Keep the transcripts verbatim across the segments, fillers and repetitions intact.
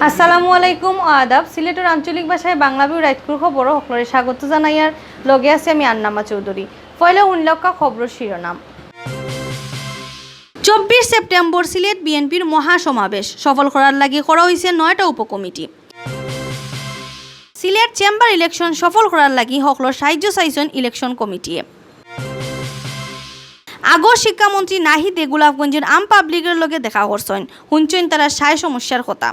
আসসালামু আলাইকুম ও আদাব। সিলেটর আঞ্চলিক ভাষায় বাংলা ভিউ রাইতকুর খবরো হকলরে স্বাগত জানাইয়ার। লগে আছি আমি আন্নামা চৌধুরী। পয়লা হুনলাউক্কা খবরর শিরোনাম। চব্বিশ সেপ্টেম্বর সিলেট বিএনপির মহাসমাবেশ সফল করার লাগি করা অইছে নয়টা উপকমিটি। সিলেট চেম্বার ইলেকশন সফল করার লাগি হকলর সাহায্য চাইছইন ইলেকশন কমিটিয়ে। আগর শিক্ষামন্ত্রী নাহিদে গোলাপগঞ্জর আম পাবলিকর লগে দেখা করছইন, হুনছইন তারার সায় সমস্যার কথা।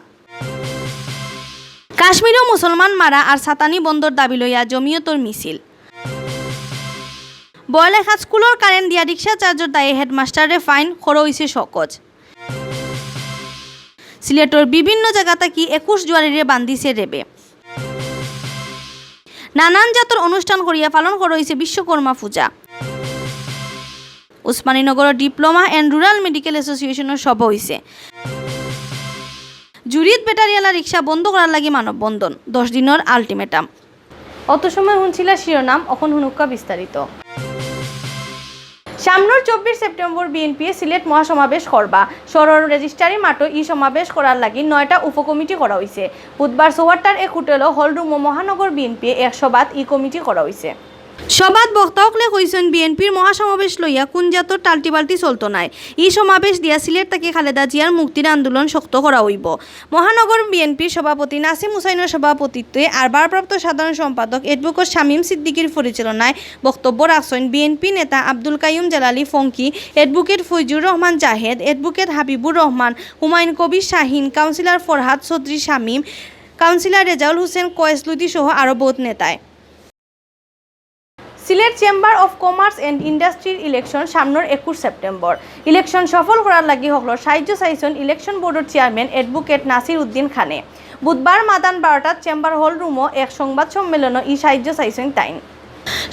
কাশ্মীরো মুসলমান মারা আর সাতানি বন্ধর দাবি লইয়া জমিয়তর মিছিল। বড়লেখাত স্কুলর কারেন্ট দিয়া রিক্সা চার্জর দায়ে হেডমাস্টাররে ফাইন, করা অইছে শোকজ। সিলেটর বিভিন্ন জাগা থাকি একুশ জুয়ারিরে বান্ধিছে রেবে। নানান জাতর অনুষ্ঠান করিয়া পালন করা অইছে বিশ্বকর্মা পূজা। উসমানীনগরর Diploma and Rural Medical Association-র সভা অইছে। জুরিত ব্যাটারিআলা রিক্সা বন্ধ করার লাগি মানববন্ধন, দশ দিনর ultimatum। অত সময় হুনছিলা শিরোনাম, অখন হুনুক্কা বিস্তারিত। সামনর চব্বিশ সেপ্টেম্বর বিএনপিয়ে সিলেট মহাসমাবেশ করবা। শহরর রেজিস্ট্রারি মাঠো ই সমাবেশ করার লাগি নয়টা উপকমিটি করা অইছে। বুধবার চৌহাট্টার এক হোটেলো হল রুমো মহানগর বিএনপিয়ে এক সভাত ই কমিটি করা অইছে। সভাত বক্তা অকলে কইছইন, বিএনপির মহাসমাবেশ লইয়া কুন জাতর টালটিবালটি চলতো নায়। ই সমাবেশ দিয়া সিলেট থাকি খালেদা জিয়ার মুক্তির আন্দোলন শক্ত করা অইবো। মহানগর বিএনপির সভাপতি নাসিম হুসাইনর সভাপতিত্বে আর ভারপ্রাপ্ত সাধারণ সম্পাদক অ্যাডভোকেট শামীম সিদ্দিকীর পরিচালনায় বক্তব্য রাখছইন বিএনপি নেতা আব্দুল কাইয়ুম জালালি ফঙ্কি, অ্যাডভোকেট ফৈজুর রহমান জাহেদ, অ্যাডভোকেট হাবিবুর রহমান, হুমায়ুন কবির শাহীন, কাউন্সিলর ফরহাদ চৌধুরী শামীম, কাউন্সিলর রেজাউল হোসেন কয়েস লুদি সহ আরো বউত নেতায়। Sylhet chamber of commerce and ইন্ডাস্ট্রির ইলেকশন সামনর একুশ সেপ্টেম্বর। ইলেকশন সফল করার লাগি হকলর সাহায্য চাইছইন ইলেকশন বোর্ডর চেয়ারম্যান অ্যাডভোকেট নাসির উদ্দিন খানে। বুধবার মাদান বারোটাত চেম্বার হল রুমো এক সংবাদ সম্মেলনো ই সাহায্য চাইছইন তাইন।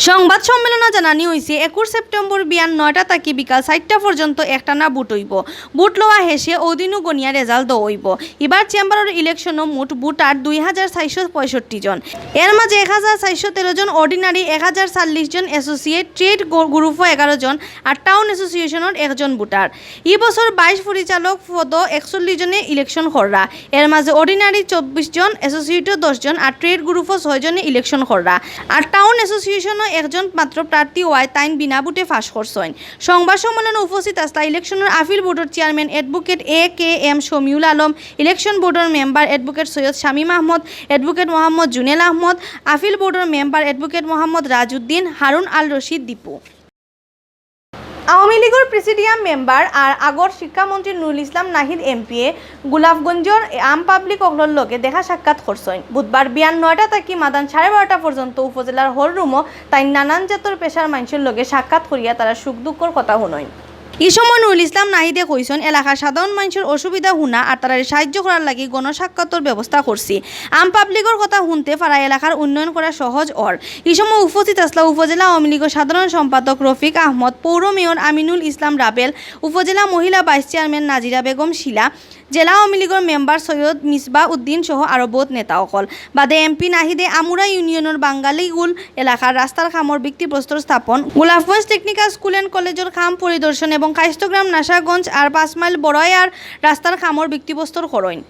সংবাদ সম্মেলনো জানানি অইছে, একুশ সেপ্টেম্বর বিয়ান নয়টা থাকি বিকাল চাইরটা পর্যন্ত একটানা ভোট অইবো। ভোট লওয়া হেষে অউদিনউ গনিয়া রেজাল্ট দেওয়া অইবো। ইবার চেম্বারর ইলেকশনো মোট ভোটার দুই হাজার চাইরশো পঁয়ষট্টি জন। এর মাঝে এক হাজার চাইরশো তেরো জন অর্ডিনারি, এক হাজার চাল্লিশ জন অ্যাসোসিয়েট, ট্রেড গ্রু-, গ্রুপো এগারো জন আর টাউন অ্যাসোসিয়েশনর একজন ভোটার। ই বছর বাইশ পরিচালক পদো একচল্লিশ জনে ইলেকশন কররা। এর মাঝে অর্ডিনারি চব্বিশ জন, অ্যাসোসিয়েটো দশ জন আর ট্রেড গ্রুপো ছয় জনে ইলেকশন কররা। আর টাউন অ্যাসোসিয়েশনো একজন মাত্র প্রার্থী অওয়ায় তাইন বিনা ভোটে পাশ করছইন। সংবাদ সম্মেলনো উপস্থিত আছলা ইলেকশনর আপিল বোর্ডর chairman advocate A K M Shamiul Alam, election বোর্ডর member advocate Syed Shamim Ahmed, advocate Mohammad Junel Ahmed, appeal বোর্ডর মেম্বার অ্যাডভোকেট মোহাম্মদ রাজউদ্দিন, হারুন আল রশিদ দীপু। আওয়ামী লীগর প্রেসিডিয়াম মেম্বার আর আগর শিক্ষামন্ত্রী নুরুল ইসলাম নাহিদ এমপিয়ে গোলাপগঞ্জর আম পাবলিক অকলর লগে দেখা সাক্ষাৎ করছইন। বুধবার বিয়ান নয়টা থাকি মাদান সাড়ে বারোটা পর্যন্ত উপজেলার হল রুমো তাইন নানান জাতর পেশার মানষর লগে সাক্ষাৎ করিয়া তারার সুখ দুঃখর কথা হুনইন। ই সময় নুরুল ইসলাম নাহিদে কইছইন, এলাকার সাধারণ মানষর অসুবিধা হুনা আর তারারে সাহায্য করার লাগি গণসাক্ষাৎর ব্যবস্থা করছি। আম পাবলিকর কথা হুনতে পারা এলাকার উন্নয়ন করা সহজ অর। ই সময় উপস্থিত আছলা উপজেলা আওয়ামী লীগর সাধারণ সম্পাদক রফিক আহমদ, পৌর মেয়র আমিনুল ইসলাম রাবেল, উপজেলা মহিলা ভাইস চেয়ারম্যান নাজিরা বেগম শিলা, জেলা আওয়ামী লীগর মেম্বার সৈয়দ মিসবা উদ্দিন সহ আরো বউত নেতা অকল। বাদে এমপি নাহিদে আমুরা ইউনিয়নর বাঙ্গালীগুল এলাকার রাস্তার কামর ভিত্তিপ্রস্তর স্থাপন, গোলাপগঞ্জ টেকনিক্যাল স্কুল and কলেজর কাম পরিদর্শন এবং কাইস্তগ্রাম নাশাগঞ্জ আর পাঁচ মাইল বড়াইয়ার রাস্তার কামর ভিত্তিপ্রস্তর করইন।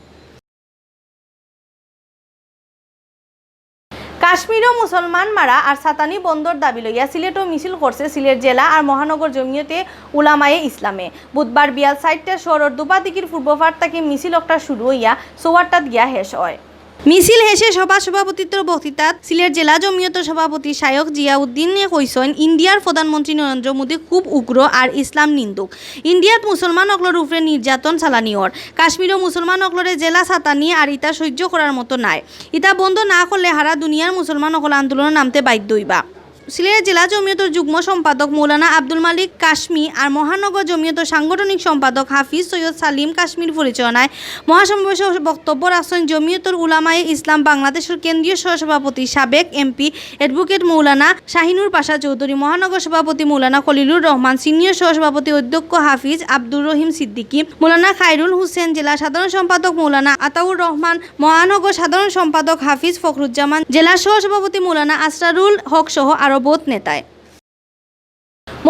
কাশ্মীরো মুসলমান মারা আর সাতানি বন্ধর দাবি লইয়া সিলেটো মিছিল করছে সিলেট জেলা আর মহানগর জমিয়তে উলামায়ে ইসলামে। বুধবার বিয়াল চাইরটাত শহরর দুপাদিঘির পূর্বপাড় থাকি মিছিল অকটা শুরু অইয়া চৌহাট্টাত গিয়া হেষ অয়। মিছিল হেষে সভা সভাপতিত্বর বক্তৃতাত সিলেট জেলা জমিয়তর সভাপতি শায়খ জিয়াউদ্দিনে কইছইন, ইন্ডিয়ার প্রধানমন্ত্রী নরেন্দ্র মোদী খুব উগ্র আর ইসলাম নিন্দুক। ইন্ডিয়াত মুসলমান অকলর উপরে নির্যাতন চালানি অর। কাশ্মীরো মুসলমান অকলরে জেলা সাতানি আর ইতা সহ্য করার মতো নায়। ইতা বন্ধ না করলে হারা দুনিয়ার মুসলমান অকল আন্দোলনো নামতে বাধ্য অইবা। সিলেট জেলা জমিয়তর যুগ্ম সম্পাদক মৌলানা আব্দুল মালিক কাশ্মী আর মহানগর জমিয়তর সাংগঠনিক সম্পাদক হাফিজ সৈয়দ সালিম কাশ্মীর পরিচালনায় মহাসমাবেশে বক্তব্য রাখছইন জমিয়তুল উলামায়ে ইসলাম বাংলাদেশর কেন্দ্রীয় সহসভাপতি সাবেক এমপি অ্যাডভোকেট মৌলানা শাহিনুর পাশা চৌধুরী, মহানগর সভাপতি মৌলানা খলিলুর রহমান, সিনিয়র সহসভাপতি অধ্যক্ষ হাফিজ আব্দুর রহিম সিদ্দিকী, মৌলানা খায়রুল হোসেন, জেলা সাধারণ সম্পাদক মৌলানা আতাউর রহমান, মহানগর সাধারণ সম্পাদক হাফিজ ফখরুজ্জামান, জেলা সহসভাপতি মৌলানা আসরারুল হক সহ আরো বউত নেতায়।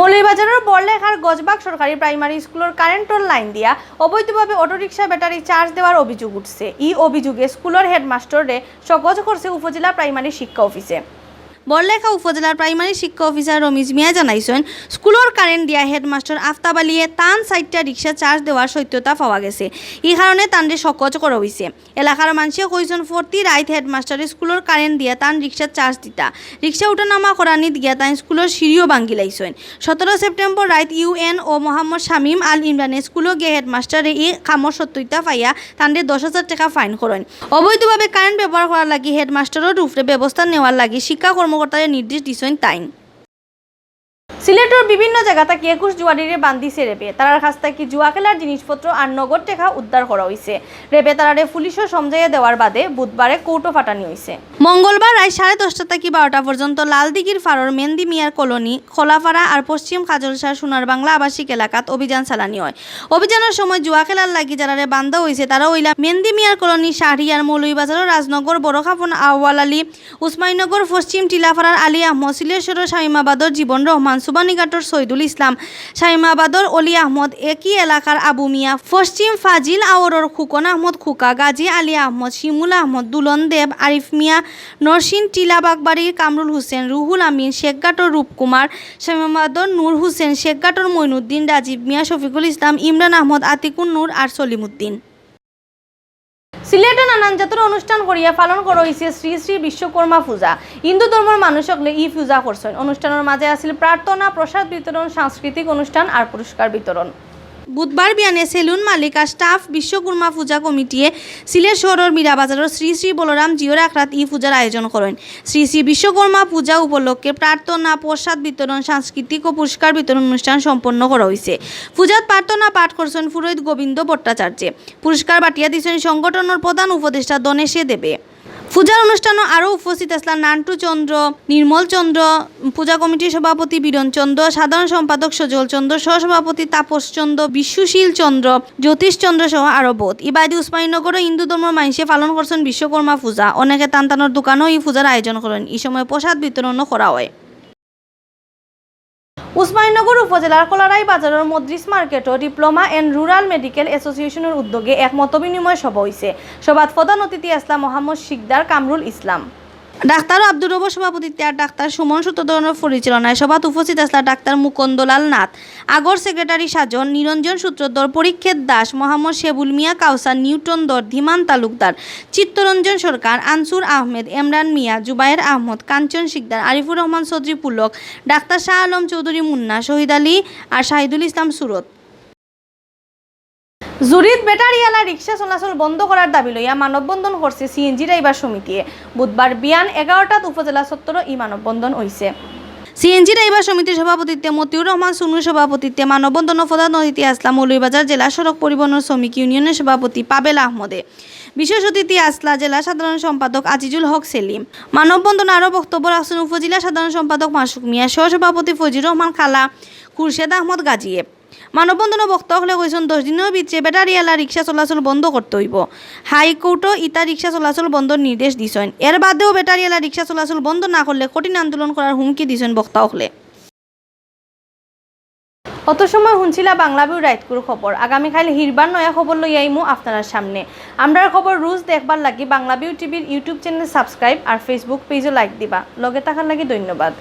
মৌলভীবাজারর বড়লেখার গজবাগ সরকারি প্রাইমারি স্কুলর কারেন্টর লাইন দিয়া অবৈধভাবে অটোরিকশা ব্যাটারি চার্জ দেওয়ার অভিযোগ উঠছে। ই অভিযোগে স্কুলর হেডমাস্টররে সকজ করছে উপজেলা প্রাইমারি শিক্ষা অফিসে। বড়লেখা উপজেলার প্রাইমারি শিক্ষা অফিসার রমিজ মিয়া জানাইছইন, স্কুলর কারেন্ট দিয়া হেডমাস্টর আফতাব আলীয়ে তান চাইরটা রিকশা চার্জ দেওয়ার সত্যতা পাওয়া গেছে। ই কারণে তানরে সকজ করা অইছে। এলাকার মানষে কইছইন, ফর্তি রাইত হেডমাস্টরে স্কুলর কারেন্ট দিয়া তান রিকশা চার্জ দিতা। রিকশা উঠানামা করানিত গিয়া তাইন স্কুলর সিঁড়িও ভাঙ্গি লাইছইন। সতেরো সেপ্টেম্বর রাইত ইউএনও মোহাম্মদ শামীম আল ইমরানে স্কুলো গিয়া হেডমাস্টরে ই কামর সত্যতা পাইয়া তানরে দশ হাজার টেকা ফাইন করইন। অবৈধভাবে কারেন্ট ব্যবহার করার লাগি হেডমাস্টরর উপরে ব্যবস্থা নেওয়ার লাগি শিক্ষা কর্মকর্তারে নির্দেশ দিছইন তাইন। সিলেটর বিভিন্ন জাগা থাকি একুশ জুয়ারিরে বান্ধিছে রেবে। তারার কাছ থাকি জুয়া খেলার জিনিসপত্র আর নগদ টেকা উদ্ধার করা অইছে। রেবে তারারে পুলিশো সমঝাইয়া দেওয়ার বাদে বুধবারে কোর্টো পাঠানি অইছে। মঙ্গলবার রাইত সাড়ে দশটা থাকি বারোটা পর্যন্ত লালদিঘির পাড়র মেন্দি মিয়ার কলোনি, খোলাপাড়া আর পশ্চিম কাজলশার সোনার বাংলা আবাসিক এলাকাত অভিযান চালানি অয়। অভিযানর সময় জুয়া খেলার লাগি যারারে বান্ধা অইছে, তারা অইলা মেন্দি মিয়ার কলোনি, শাহরিয়ার, মৌলভীবাজারর রাজনগর, বড়খাপন, আউয়াল আলী, উসমানীনগর পশ্চিম টিলাপাড়ার আলী আহমদ, সিলেশ্বরর শামীমাবাদর জীবন রহমান, সুবানীঘাটর সৈদুল ইসলাম, শামীমাবাদর অলি আহমদ, একই এলাকার আবু মিয়া, পশ্চিম ফাজিল আওরর খুকন আহমদ খুকা, গাজী আলী আহমদ, শিমুল আহমদ, দুলন দেব, আরিফ মিয়া, নরসিং টিলা বাগবাড়ির কামরুল হোসেন, রুহুল আমিন, শেখঘাটর রূপকুমার, শামীমাবাদর নূর হোসেন, শেখঘাটর মইনুদ্দিন, রাজীব মিয়া, শফিকুল ইসলাম, ইমরান আহমদ, আতিকুন নূর আর সলিমুদ্দিন। সিলেটো নানান জাতর অনুষ্ঠান করিয়া পালন করা অইছে শ্রী শ্রী বিশ্বকর্মা পূজা। হিন্দু ধর্মর মানুষ অকলে ই পূজা করছইন। অনুষ্ঠানর মাঝে আছিল প্রার্থনা, প্রসাদ বিতরণ, সাংস্কৃতিক অনুষ্ঠান আর পুরস্কার বিতরণ। বুধবার বিয়ানে সেলুন মালিক আর স্টাফ বিশ্বকর্মা পূজা কমিটিয়ে সিলেট শহরর মীরাবাজারর শ্রী শ্রী বলরাম জিওর আখড়াত ই পূজার আয়োজন করইন। শ্রী শ্রী বিশ্বকর্মা পূজা উপলক্ষে প্রার্থনা, প্রসাদ বিতরণ, সাংস্কৃতিক ও পুরস্কার বিতরণ অনুষ্ঠান সম্পন্ন করা অইছে। পূজাত প্রার্থনা পাঠ করছইন পুরোহিত গোবিন্দ ভট্টাচার্যে। পুরস্কার বাটিয়া দিছইন সংগঠনর প্রধান উপদেষ্টা ধনেশে দেবে। পূজার অনুষ্ঠানো আরও উপস্থিত আছলা নান্টু চন্দ্র, নির্মল চন্দ্র, পূজা কমিটির সভাপতি বীরন চন্দ্র, সাধারণ সম্পাদক সজল চন্দ্র, সহসভাপতি তাপস চন্দ্র, বিশ্বশীল চন্দ্র, জ্যোতিষ চন্দ্র সহ আরও বউত। ইবাদি উসমানীনগরও হিন্দু ধর্মর মাইনষে পালন করছইন বিশ্বকর্মা পূজা। অনেকে তান তানর দোকানো ই পূজার আয়োজন করইন। ই সময় প্রসাদ বিতরণও করা অয়। উসমানীনগর উপজেলার কলারাই বাজারর মদ্রিস মার্কেটো Diploma and Rural Medical Associationর উদ্যোগে এক মতবিনিময় সভা অইছে। সভাত প্রধান অতিথি আছলা মোহাম্মদ শিকদার কামরুল ইসলাম। ডাক্তার আব্দুর রব সভাপতিত্বে আর ডাক্তার সুমন সূত্রধরর পরিচালনায় সভাত উপস্থিত আছলা ডাক্তার মুকুন্দলাল নাথ, আগর সেক্রেটারি সাজন, নিরঞ্জন সূত্রধর, পরীক্ষিত দাস, মোহাম্মদ শেবুল মিয়া কাউসার, নিউটন ধর, ধীমান তালুকদার, চিত্তরঞ্জন সরকার, আনসুর আহমেদ, এমরান মিয়া, জুবায়ের আহমদ, কাঞ্চন শিকদার, আরিফুর রহমান চৌধুরী পুলক, ডাক্তার শাহ আলম চৌধুরী মুন্না, শহীদ আলী আর শাহিদুল ইসলাম সুরত। জুরিত ব্যাটারিআলা রিক্সা চলাচল বন্ধ করার দাবি লইয়া মানববন্ধন করছে সিএনজি ড্রাইভার সমিতিয়ে। বুধবার বিয়ান এগারোটাত উপজেলা চত্বরো ই মানববন্ধন অইছে। সিএনজি ড্রাইভার সমিতির সভাপতিত্বে মতিউর রহমান সুনুর সভাপতিত্বে মানববন্ধনর প্রধান অতিথি আছলা মৌলভীবাজার জেলা সড়ক পরিবহন শ্রমিক ইউনিয়নের সভাপতি পাবেল আহমদে। বিশেষ অতিথি আছলা জেলা সাধারণ সম্পাদক আজিজুল হক সেলিম। মানববন্ধন আরও বক্তব্য রাখছইন উপজেলা সাধারণ সম্পাদক মাসুক মিয়া, সহসভাপতি ফৈজুর রহমান খালা, খুরশেদ আহমদ গাজীয়ে। মানববন্ধনো বক্তা অকলে কইছইন, দশ দিনর ভিতরে ব্যাটারিআলা রিক্সা চলাচল বন্ধ করতে অইবো। হাইকোর্টো ইতা রিক্সা চলাচল বন্ধর নির্দেশ দিছইন। এর বাদেও ব্যাটারিআলা রিক্সা চলাচল বন্ধ না করলে কঠিন আন্দোলন করার হুমকি দিছইন বক্তা অকলে। অত সময় হুনছিলা বাংলাভিউর রাইতকুর খবর। আগামীকাইল হিরবার নয়া খবর লইয়া আইমু আপনারার সামনে। আমরার খবর রুজ দেখবার লাগি বাংলাভিউ টিভির YouTube channel subscribe আর Facebook page-ও like দিবা। লগে থাকার লাগি ধন্যবাদ।